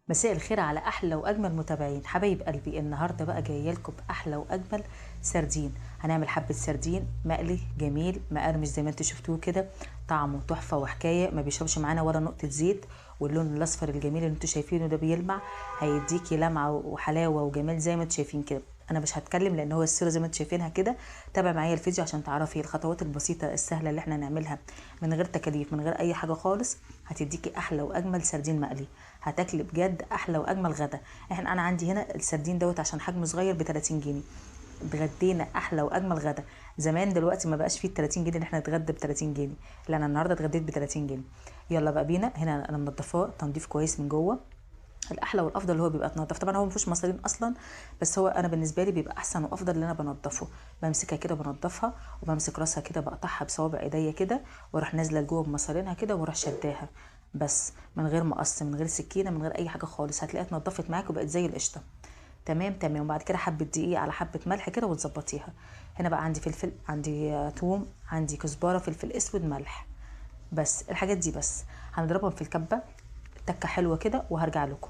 مساء الخير على احلى واجمل متابعين حبايب قلبي. النهارده بقى جاية لكم باحلى واجمل سردين. هنعمل حبه سردين مقلي جميل مقرمش زي ما انتم شفتوه كده، طعمه تحفة وحكاية، ما بيشربش معانا ولا نقطة زيت، واللون الاصفر الجميل اللي انتم شايفينه ده بيلمع، هيديكي لمعة وحلاوة وجمال زي ما انتم شايفين كده. انا مش هتكلم لان هو الصورة زي ما انتم شايفينها كده. تابع معايا الفيديو عشان تعرفي الخطوات البسيطة السهلة اللي احنا هنعملها من غير تكاليف، من غير اي حاجة خالص. هتديكي احلى واجمل سردين مقلي، هتاكلي بجد احلى واجمل غدا. انا عندي هنا السردين دوت عشان حجمه صغير ب 30 جنيه، اتغدينا احلى واجمل غدا. زمان دلوقتي ما بقاش فيه 30 جنيه ان احنا نتغدى ب 30 جنيه، لا انا النهارده اتغديت ب 30 جنيه. يلا بقى بينا. هنا انا منضفاه تنظيف كويس من جوه. الاحلى والافضل اللي هو بيبقى اتنضف، طبعا هو ما فيهوش مصارين اصلا، بس هو انا بالنسبة لي بيبقى احسن وافضل اللي انا بنضفه. بمسكها كده بنضفها، وبمسك راسها كده بقطعها بصوابع ايديا كده، واروح نازله لجوه بمصارينها كده، واروح شداها بس من غير مقص، من غير سكينة، من غير اي حاجة خالص. هتلاقيها اتنضفت معاك وبقت زي القشطه. تمام تمام. وبعد كده حبه دقيق على حبه ملح كده وتظبطيها. هنا بقى عندي فلفل، عندي توم، عندي كزبره، فلفل اسود، ملح، بس الحاجات دي بس هنضربهم في الكبه تكه حلوة كده وهرجع لكم.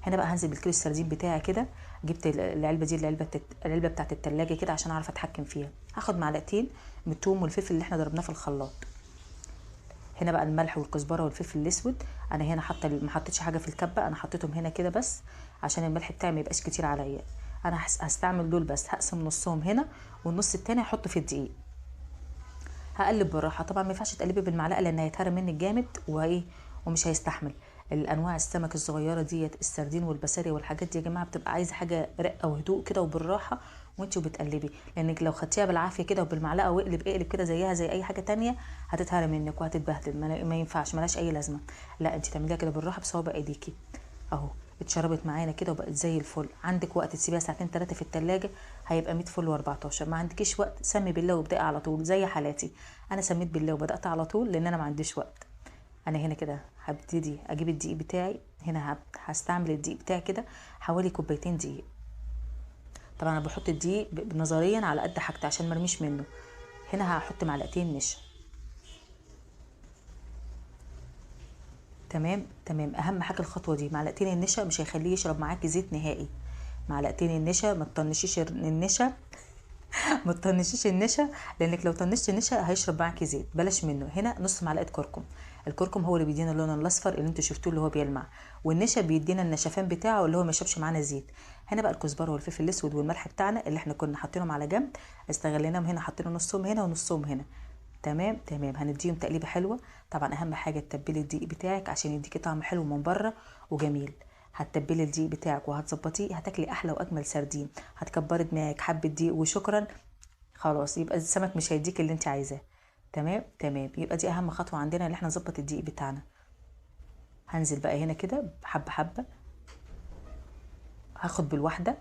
هنا بقى هنزل بالكيلو السردين بتاعي كده. جبت العلبة دي، العلبة بتاعت التلاجة كده عشان اعرف اتحكم فيها. هاخد معلقتين من التوم والفلفل اللي احنا ضربناه في الخلاط. هنا بقى الملح والكزبره والفلفل الاسود. انا هنا حاطه، ما حطيتش حاجة في الكبه، انا حطيتهم هنا كده بس عشان الملح بتاعي ما يبقاش كتير عليا. انا هستعمل دول بس، هقسم نصهم هنا والنص التاني هحطه في الدقيق. هقلب بالراحة، طبعا ما ينفعش تقلبي بالمعلقه لان هيتهرى منك جامد وايه ومش هيستحمل. الانواع السمك الصغيرة ديت، السردين والبساري والحاجات دي يا جماعة بتبقى عايزه حاجة رقه وهدوء كده وبالراحه وانتي وبتقلبي، لانك لو خدتيها بالعافية كده وبالمعلقه واقلب اقلب كده زيها زي اي حاجة تانية هتتهرى منك وهتتبهدل، ما ينفعش، ملهاش اي لازمه. لا انتي تعمليها كده بالراحة بصوابع ايديكي. اهو اتشربت معانا كده وبقت زي الفل. عندك وقت تسيبيها ساعتين 3 في التلاجة هيبقى 100 فل و14. ما عندكيش وقت سمي بالله وابدأي على طول زي حالاتي. انا سميت بالله وبدأت على طول لان انا ما عنديش وقت. انا هنا كده هبتدي اجيب الدقيق بتاعي. هنا هستعمل الدقيق بتاعي كده حوالي كوبايتين دقيق. طبعا انا بحط الدقيق نظريا على قد حاجتي عشان ما ارميش منه. هنا هحط معلقتين نشا. تمام تمام. اهم حاجة الخطوة دي، معلقتين النشا مش هيخليه يشرب معاكي زيت نهائي. معلقتين النشا، ما تطنشيش النشا ما تطنشيش النشا، لانك لو طنشتي النشا هيشرب معاكي زيت، بلاش منه. هنا نص معلقه كركم. الكركم هو اللي بيدينا اللون الاصفر اللي انتوا شفتوه اللي هو بيلمع، والنشا بيدينا النشفان بتاعه اللي هو ما يشربش معانا زيت. هنا بقى الكزبره والفلفل الاسود والملح بتاعنا اللي احنا كنا حاطينهم على جنب استغليناهم هنا، حاطين نصهم هنا ونصهم هنا. تمام تمام. هنديهم تقليبه حلوة. طبعا اهم حاجة تتبلي الدقيق بتاعك عشان يديكي طعم حلو من بره وجميل. هتتبلي الدقيق بتاعك وهتظبطيه، هتاكلي احلى واجمل سردين. هتكبري دماغك حبه دقيق وشكرا، خلاص يبقى السمك مش هيديك اللي انت عايزاه. تمام تمام. يبقى دي اهم خطوة عندنا اللي احنا نظبط الدقيق بتاعنا. هنزل بقى هنا كده حبه حبه، هاخد بالواحده.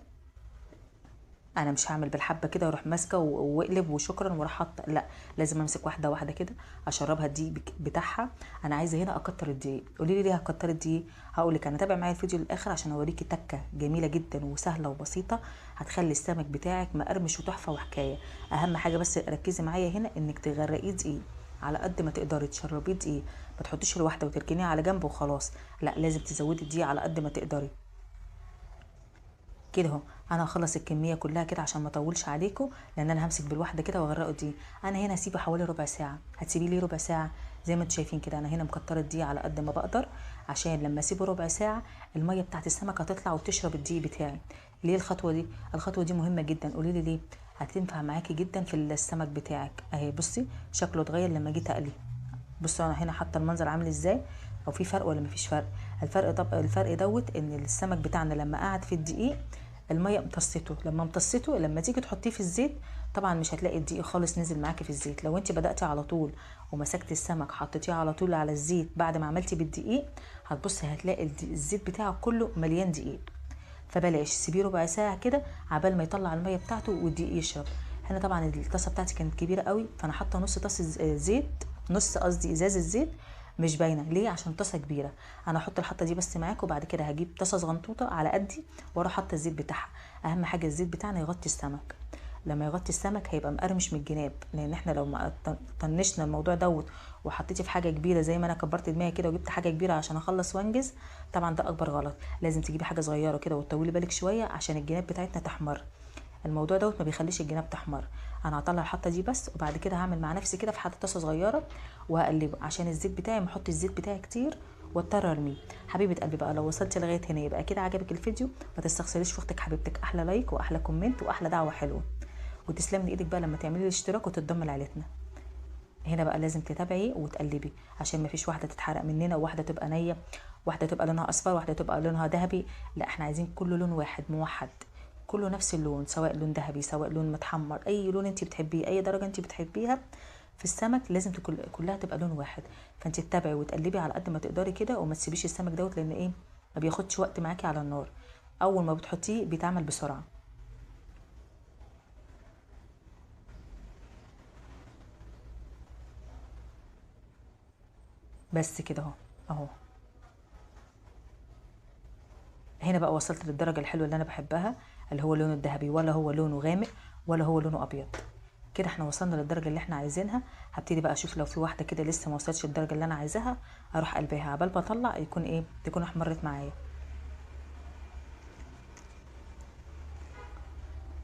انا مش هعمل بالحبه كده واروح ماسكه واقلب وشكرا واروح حاطه، لا لازم امسك واحدة واحدة كده اشربها الدقيق بتاعها. انا عايزه هنا اكتر الدقيق. قولي لي ليه هكتر الدقيق؟ هقول لك. انا تابع معايا الفيديو للاخر عشان اوريكي تكه جميلة جدا وسهلة وبسيطة هتخلي السمك بتاعك مقرمش وتحفه وحكاية. اهم حاجة بس ركزي معايا هنا انك تغرقيه دقيق على قد ما تقدري، تشربيه دقيق، ما تحطيش الواحدة وتركنيها على جنب وخلاص، لا لازم تزودي الدقيق على قد ما تقدري كده اهو. انا هخلص الكمية كلها كده عشان ما اطولش عليكم، لان انا همسك بالواحده كده واغرقه دي. انا هنا هسيبه حوالي ربع ساعة. هتسيبيه ليه ربع ساعة؟ زي ما انتم شايفين كده انا هنا مكتره الدقيق على قد ما بقدر عشان لما اسيبه ربع ساعة المية بتاعت السمك هتطلع وتشرب الدقيق بتاعي. ليه الخطوة دي؟ الخطوة دي مهمة جدا. قولي لي ليه؟ هتنفع معاكي جدا في السمك بتاعك. اهي بصي شكله اتغير لما جيت اقلية. بصوا انا هنا حاطه المنظر عامل ازاي، او في فرق ولا مفيش فرق؟ الفرق، طب الفرق دوت ان السمك بتاعنا لما قعد في الدقيق المية امتصته، لما امتصته لما تيجي تحطيه في الزيت طبعا مش هتلاقي الدقيق خالص نزل معاكي في الزيت. لو انت بداتي على طول ومسكتي السمك حطيتيه على طول على الزيت بعد ما عملتي بالدقيق، هتبصي هتلاقي الزيت بتاعه كله مليان دقيق. فبلاش، سيبيه ربع ساعة كده عبال ما يطلع المية بتاعته والدقيق يشرب. هنا طبعا الطاسه بتاعتي كانت كبيرة قوي، فانا حاطه نص طاسه زيت، نص قصدي ازاز الزيت مش باينة ليه؟ عشان طاسه كبيرة. انا هحط الحطه دي بس معاكم، وبعد كده هجيب طاسه صغنطوطه على قدي واروح حاطه الزيت بتاعها. اهم حاجة الزيت بتاعنا يغطي السمك. لما يغطي السمك هيبقى مقرمش من الجناب، لان احنا لو ما طنشنا الموضوع دوت وحطيتي في حاجة كبيرة زي ما انا كبرت دماغي كده وجبت حاجة كبيرة عشان اخلص وانجز، طبعا ده اكبر غلط. لازم تجيبي حاجة صغيرة كده وتطولي بالك شوية عشان الجناب بتاعتنا تحمر. الموضوع دوت ما بيخليش الجناب تحمر. انا هطلع الحطه دي بس، وبعد كده هعمل مع نفسي كده في حته طاسه صغيرة وهقلبه عشان الزيت بتاعي ما احط الزيت بتاعي كتير واضطر ارميه. حبيبه قلبي بقى لو وصلتي لغاية هنا يبقى كده عجبك الفيديو، ما تستخسريش في اختك حبيبتك احلى like واحلى comment واحلى دعوه حلوة، وتسلمي ايدك بقى لما تعملي الاشتراك وتتضمي لعيلتنا. هنا بقى لازم تتابعي وتقلبي عشان ما فيش واحدة تتحرق مننا، وواحدة تبقى نيه، واحدة تبقى لونها اصفر، واحدة تبقى لونها ذهبي. لا احنا عايزين كله لون واحد موحد، كله نفس اللون، سواء لون ذهبي سواء لون متحمر، اي لون انت بتحبيه، اي درجه انت بتحبيها في السمك لازم كلها تبقى لون واحد. فانت تتابعي وتقلبي على قد ما تقدري كده، وما تسيبيش السمك دوت لان ايه ما بياخدش وقت معاكي على النار، اول ما بتحطيه بيتعمل بسرعة. بس كده اهو اهو. هنا بقى وصلت للدرجة الحلوة اللي انا بحبها، اللي هو لونه الذهبي، ولا هو لونه غامق ولا هو لونه ابيض. كده احنا وصلنا للدرجة اللي احنا عايزينها. هبتدي بقى اشوف لو في واحدة كده لسه ما وصلتش للدرجة اللي انا عايزاها اروح قلبها، عبال ما اطلع يكون ايه تكون احمرت معايا.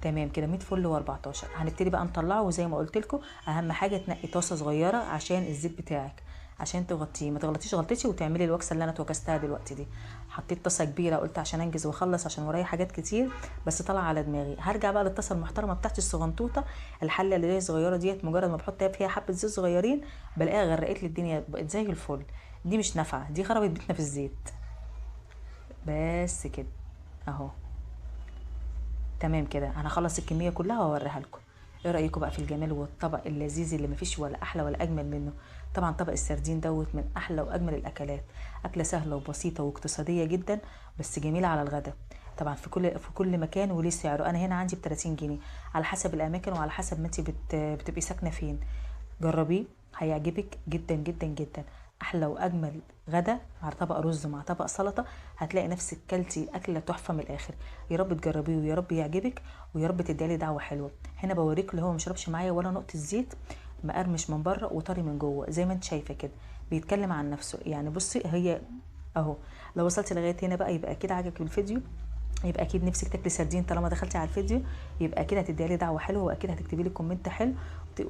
تمام كده 100 فل و14. هنبتدي بقى نطلعه، وزي ما قلت لكم اهم حاجة تنقي طاسه صغيرة عشان الزيت بتاعك عشان تغطيه، ما تغلطيش غلطتي وتعملي الوكسه اللي انا اتوكستها دلوقتي دي. حطيت طاسه كبيرة قلت عشان انجز واخلص عشان ورايا حاجات كتير، بس طلع على دماغي. هرجع بقى للطاسه المحترمة بتاعتي الصغنطوطه، الحلة اللي هي صغيرة ديت، مجرد ما بحط فيها حبه زيت صغيرين بلاقيها غرقت لي الدنيا، بقت زي الفل. دي مش نافعة، دي خربت بيتنا في الزيت. بس كده اهو تمام كده. انا هخلص الكمية كلها واوريها لكم. ايه رايكم بقى في الجمال والطبق اللذيذ اللي مفيش ولا احلى ولا اجمل منه؟ طبعا طبق السردين دوت من احلى واجمل الاكلات، اكله سهلة وبسيطة واقتصادية جدا، بس جميلة على الغدا. طبعا في كل مكان وليه سعره. انا هنا عندي ب 30 جنيه على حسب الاماكن وعلى حسب ما انت بتبقي ساكنة فين. جربيه هيعجبك جدا جدا جدا. احلى واجمل غدا مع طبق رز مع طبق سلطة، هتلاقي نفسك كلتي اكله تحفة من الاخر. يا رب تجربيه ويا رب يعجبك ويا رب تدعي دعوه حلوة. هنا بوريك اللي هو مشربش معايا ولا نقطة زيت، مقرمش من بره وطري من جوه زي ما انت شايفه كده، بيتكلم عن نفسه يعني. بصي هي اهو. لو وصلتي لغاية هنا بقى يبقى اكيد عجبك الفيديو، يبقى اكيد نفسك تاكلي سردين طالما دخلتي على الفيديو، يبقى اكيد هتدعي لي دعوه حلوة، واكيد هتكتبي لي comment حلو،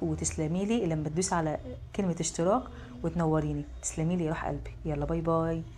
وتسلمي لي لما تدوسي على كلمة اشتراك وتنوريني. تسلمي لي يا روح قلبي. يلا bye bye.